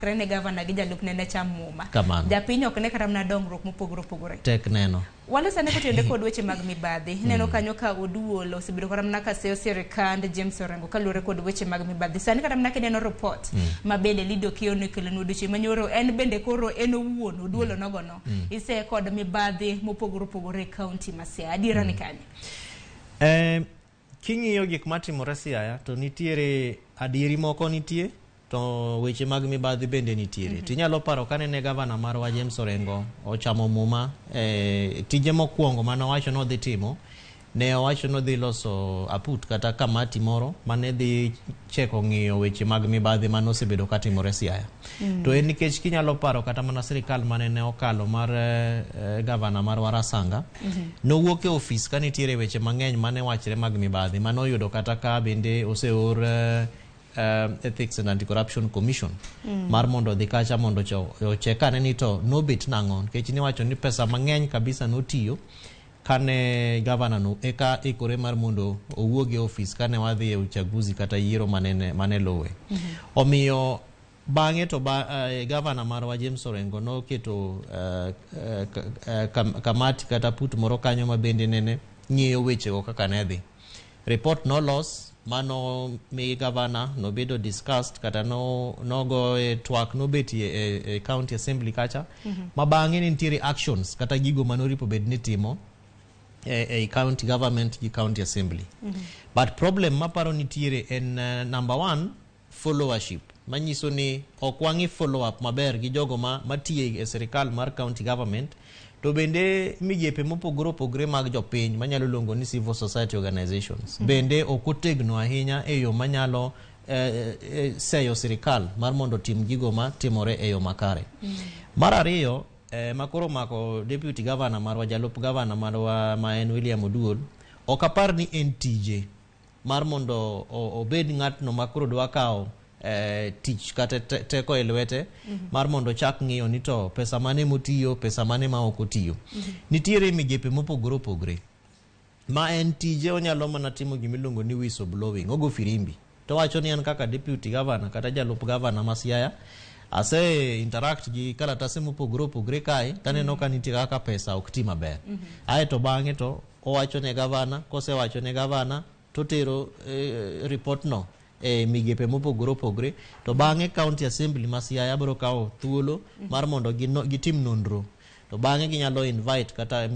Chakre ne gavana gi jalupne ne cham muma. Kamano. Japiny ok ne kata mana dongruok mopogore opogore. Tek neno. Walos ane kotenore kod weche mag mibadhi. Ineno kanyo ka Oduol osebedo kata mana ka seyo sirikand James Orengo kaluwore kod weche mag mibadhi. Sani kata mana kineno report ma bende Lido Okiyo nokelonwa odiochieng' manyoro, en bende koro en owuon Oduol onogono iseye kod mibadhi mopogore opogore e kaunti ma Siaya. Adiera ni kanye? King'iyo gik matimore Siaya to nitiere adieri moko nitie to weche mag mibadhi bende nitiere. Tinyalo paro kane ne gavana marwa James Orengo ochamo muma e tije mokwongo mane owacho ni odhi timo, ne owacho ni odhi loso aput kata kamati moro mane dhi cheko ng'iyo weche mag mibadhi mane osebedo katimore Siaya. To en nikech kinyalo paro kata mana sirikal mane ne okalo mar gavana marwa Rasanga, nowuok e ofis ka nitiere weche mang'eny mane wachre mag mibadhi mane oyudo kata ka bende oseor Ethics and Anti-Corruption Commission mar mondo odhi kacha mondo ochek ane ni to nobet nang'o, nikech niwacho ni pesa mang'eny kabisa notiyo kane gavana no eka ikore mar mondo owuog e ofis kane wadhi e uchaguzi kata yiero mane luwe. Omiyo bang'e to gavana marwa James Orengo noketo kamati kata put moro kanyo ma bende nene ng'iyo wechego kaka ne dhi. Report nolos mano mi gavana nobedo discussed kata no nogo e twak nobetie e county assembly kacha ma bang'e ne nitiere actions kata gigo manoripo bed ni timo e county government gi county assembly. But problem maparo nitiere en number one, followership, manyiso ni ok wang'i follow up maber gi jogo ma matiyo e sirikal mar county government, to bende migepe mopogore opogore mag jopiny manyalo luongo ni civil society organizations bende ok otegno ahinya e yo manyalo seyo sirikal mar mondo otim gigo ma timore e yo makare. Mar ariyo, makoro mako deputy governor marwa, jalup governor marwa ma en William Oduol, ok apar ni en tije mar mondo obed ng'atno ma koro dwa kawo tich kata teko e lwete mar mondo ochak ng'iyo ni to pesa mane motiyo, pesa mane ma ok otiyo. Nitiere migepe mopogore opogore ma en tije onyalo mana timo gimiluongo ni whistle blowing, ogo firimbi to wacho ni an kaka deputy governor kata jalup governor ma Siaya ase interact gi kalatase mopogore opogore kae taneno ka nitie kaka pesa ok ti maber. Ae to bang'e to owacho ne gavana, kosewacho ne gavana totero report no e migepe mopogore opogore, to bang'e county assembly ma Siaya biro kawo thuolo mar mondo gitim nonro, to bang'e ginyalo invite kata